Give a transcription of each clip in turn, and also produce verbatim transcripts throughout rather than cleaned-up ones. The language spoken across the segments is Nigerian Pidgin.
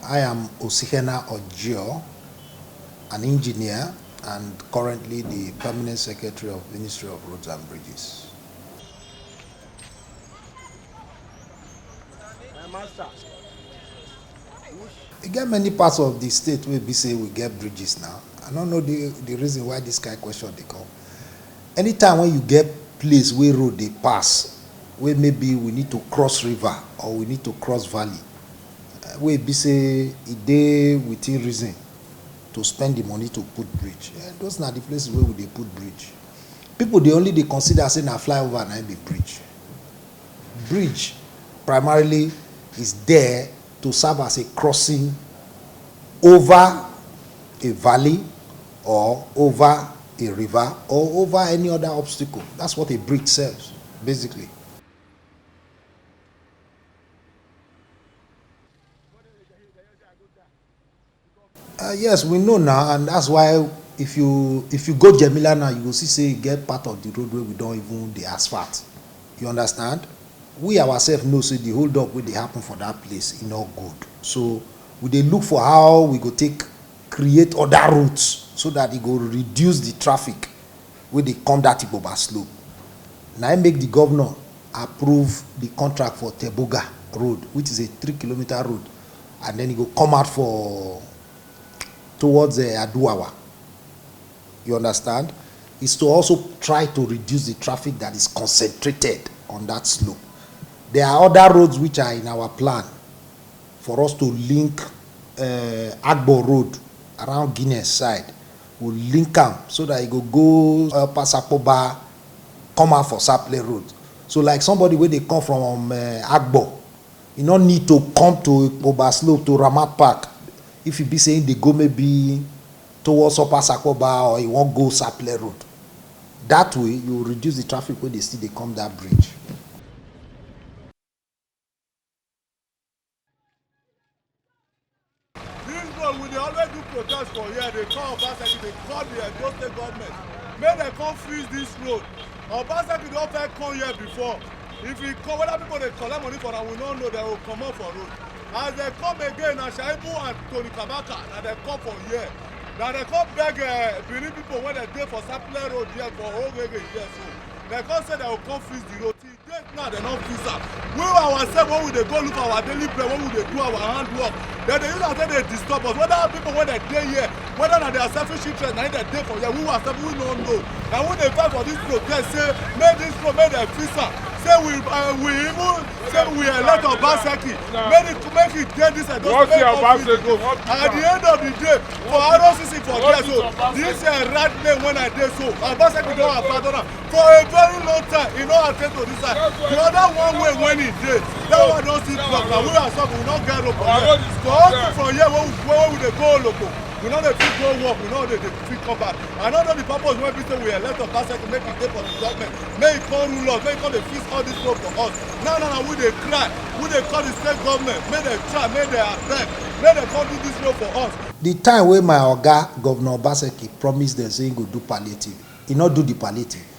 I am Osihena Ojio, an engineer and currently the permanent secretary of Ministry of Roads and Bridges. E get many parts of the state wey be say we get bridges now. I no know the the reason why this kind question dey come. Anytime when you get place wey road dey pass, wey maybe we need to cross river or we need to cross valley, eh, wey be say e dey within reason to spend the money to put bridge, eh, those na the places wey we dey put bridge. People dey only dey consider say na flyover na im be bridge. Bridge primarily is there to serve as a crossing over a valley or over a river or over any other obstacle. That's what a bridge serves, basically. Uh, yes, we know now, and that's why if you if you go Gemila now, you go see say e get part of the road wey we don even dey asphalt. You understand? We ourselves know say the hold up wey dey happen for that place e no good. So we dey look for how we go take create other routes so that e go reduce the traffic wey dey come that Igboba slope. Na im make the governor approve the contract for Tebuga Road, which is a three kilometer road, and then e go come out for towards uh, Aduawa. You understand? Is to also try to reduce the traffic that is concentrated on that slope. There are other roads which are in our plan for us to link uh, Agbo Road around Guinness side. We'll link am so that e go go uh, Pasapoba, come out for Saple Road. So like somebody wey dey come from uh, Agbo, e no need to come to Ikpoba Slope to Ramat Park if e be say e dey go maybe towards Upper Sapoba or e wan go Saple Road. That way, you reduce the traffic wey dey still dey come that bridge. This road we dey always do protest for here, dey call Obaseki, dey call the Edo State government make dem come fix this road. Obaseki don first come here before. If e come, whether people dey collect money for am, we no know, dem go comot for road. As dem come again, na Shaibu and Tony Kabaka, na dem come for here. Na dem come beg uh, Benin people wey dem dey for Sapele Road here for Ogege here so. Dem come say dem go come fix the road. Till date now dem no fix am. We ourselves when we dey go look for our daily bread, when we dey do our hand work, dem dey use am take dey disturb us. Whether people wey dem dey here, whether na their selfish interest na im dem dey for here, we ourselves we no know. Na we dey fight for this protest say make this road make dem fix am. Say we uh, we even say we elect Obaseki make it make it dey this Edo State make e come fix the road. At the end of the day, for R O C C for there so this uh, right lane when I dey so Obaseki don abandon am. For a very long time, e no attend to this side. The other one way when e dey, that one don still block. Na we ourselves we no get road for here. For us to from here when we when we dey go Oloko, we no dey fit go work, we no dey dey fit come back. I no know the purpose wey be say we elect Obaseki make e dey for the government, make e come rule us, make e come dey fix all this road for us. Now now na we dey cry, we dey call the state government make dem try, make dem abeg, make dem come do this road for us. The time wey my oga governor Obaseki promise dem say he go do palliative, he no do the palliative.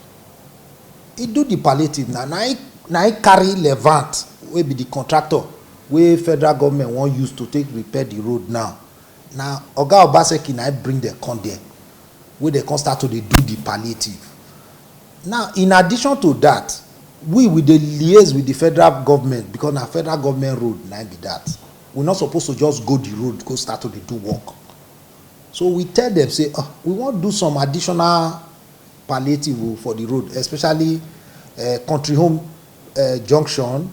He do the palliative na na he na he carry Levant wey be the contractor wey federal government wan use to take repair the road now. Na oga Obaseki na he bring them come there wey dem come start to dey do the palliative. Now in addition to that, we we dey liaise with the federal government because na federal government road na be that. We no suppose to just go the road go start to dey do work. So we tell them say oh, we wan do some additional palliative o for the road, especially uh, country home uh, junction,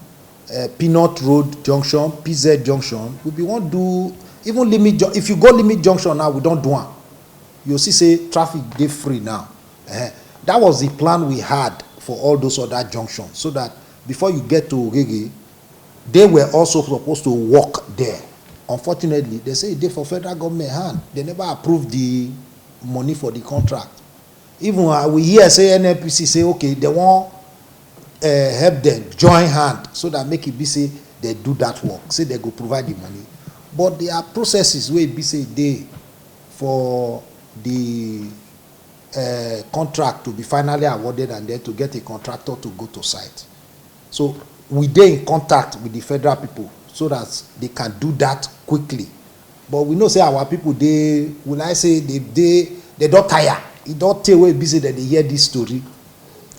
uh, peanut road junction, pz junction. We be wan do even limit ju- if you go limit junction now we don do am. You see say traffic dey free now. Eh, that was the plan we had for all those other junctions so that before you get to Ogege, they were also supposed to work there. Unfortunately, they say e dey for federal government hand. They never approve the money for the contract. Even uh, we hear say N N P C say okay, they wan uh, help them join hand so that make e be say they do that work, say they go provide the money. But there are processes wey e be say dey for the uh, contract to be finally awarded and then to get a contractor to go to site. So we dey in contact with the federal people so that they can do that quickly. But we know say our people dey, will I say, they dey, they don tire. E don tey wey be say dem dey hear this story.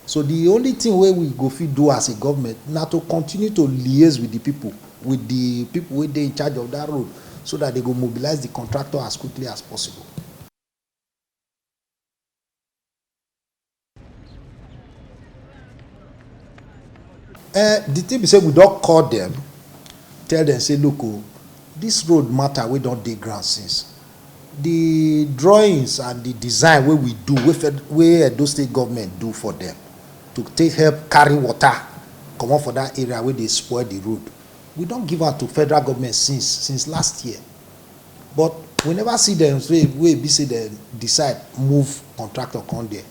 So the only thing wey we go fit do as a government na to continue to liaise with the people, with the people wey dey in charge of that road, so that they go mobilize the contractor as quickly as possible. Eh, the thing be say we don call them, tell them say, "Look o, this road matter wey don dey ground since, the drawings and the design wey we do, wey Fed-, wey Edo State government do for them to take help carry water comot for that area wey dey spoil the road, we don give am to federal government since, since last year." But we never see them say, wey be say dem decide move contractor come there.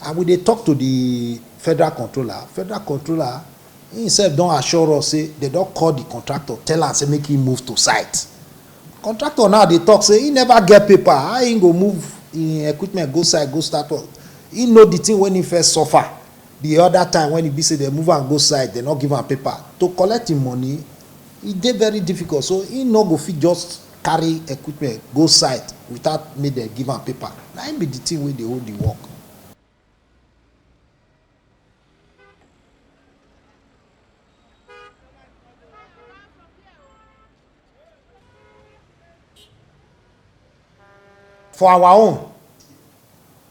And we dey talk to the federal controller. Federal controller himself don assure us say they don call the contractor, tell am say make he move to site. Contractor now dey talk say he never get paper. How he go move him equipment go site, go start work? He know the thing when he first suffer. The other time when he be say they move am go site, they no give am paper. To collect him money, e dey very difficult. So he no go fit just carry equipment go site without make dem give am paper. Na him be the thing wey dey hold the work. For our own,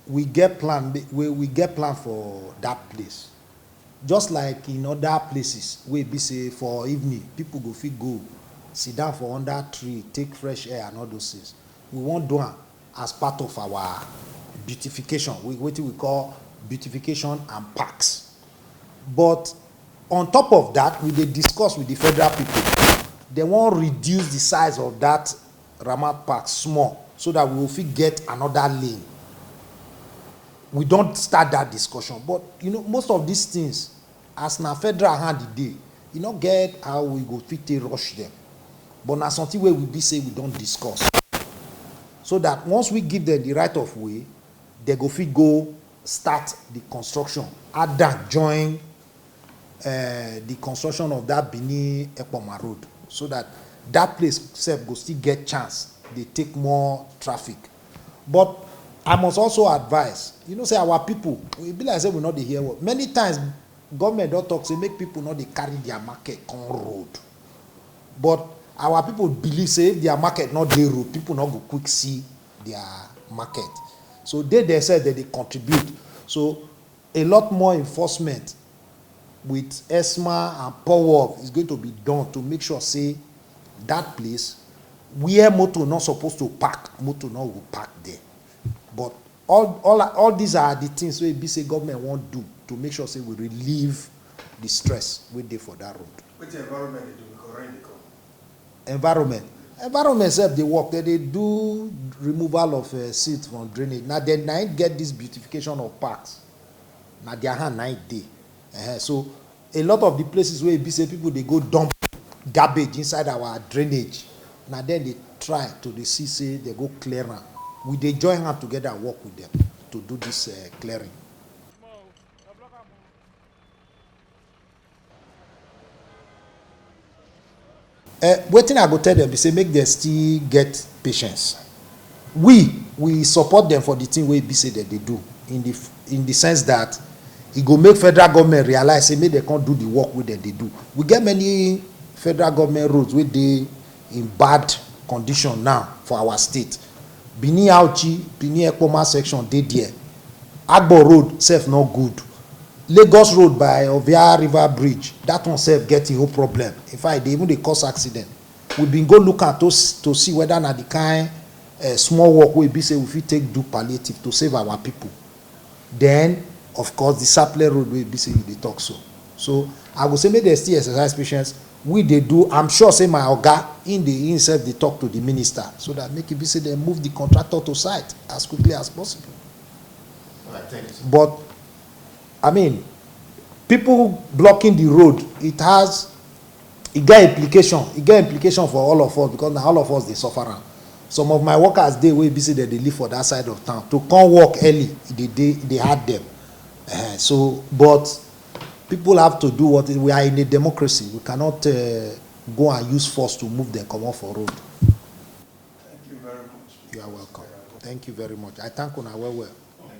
we get plan, we, we get plan for that place. Just like in other places wey be say for evening, people go fit go sit down for under tree, take fresh air and all those things. We wan do am as part of our beautification, we, wetin we call beautification and parks. But on top of that, we dey discuss with the federal people. They wan reduce the size of that Ramat Park small so that we go fit get another lane. We don start that discussion, but you know, most of these things, as na federal hand e dey, e no get how we go fit take rush them. But na something wey we be say we don discuss, so that once we give them the right of way, they go fit go start the construction, add am join, eh, the construction of that Benin Ekpoma road, so that that place sef go still get chance dey take more traffic. But I must also advise, you know say our people, e be like say we no dey hear word. Many times, government don talk say make people no dey carry their market come road. But our people believe say if their market no dey road, people no go quick see their market. So they themselves, they dey contribute. So a lot more enforcement with ESMA and POWOB is going to be done to make sure say that place where motor not supposed to park, motor no go park there. But all, all, all these are the things wey be say government wan do to make sure say we relieve the stress wey dey for that road. Wetin environment dey do because rain dey come? Environment. Environment sef dey work. Dem dey do removal of, eh, silt from drainage. Na dem na im get this beautification of parks. Na their hand na im dey. Ehen, so a lot of the places wey e be say people dey go dump garbage inside our drainage, na dem dey try to dey see say dem go clear am. We dey join hand together work with them to do this, eh, clearing. Eh, wetin I go tell them be say make dem still get patience. We, we support them for the thing wey be say dem dey do, in the, in the sense that e go make federal government realize say make dem come do the work wey dem dey do. We get many federal government roads wey dey in bad condition now for our state. Benin Auchi, Benin Ekpoma section dey there. Agbo road sef no good. Lagos road by Ovia River Bridge, that one sef get e whole problem. In fact, e dey even dey cause accident. We been go look am to s-, to see whether na the kind, eh, small work wey be say we fit take do palliative to save our people. Then, of course, the Sapele road wey be say you dey talk so. So I go say make dem still exercise patience. We dey do, I'm sure say my oga, im dey himself dey talk to the minister so that make e be say dem move the contractor to site as quickly as possible. All right, thank you, sir. But I mean, people blocking the road, it has, e get implication, e get implication for all of us, because na all of us dey suffer am. Some of my workers dey wey be say dem dey live for that side of town. To come work early, e dey dey, e dey hard them. Eh, so, but people have to do what, we are in a democracy. We cannot, eh, go and use force to move them comot for road. You are welcome. Thank you very much. I thank una well well.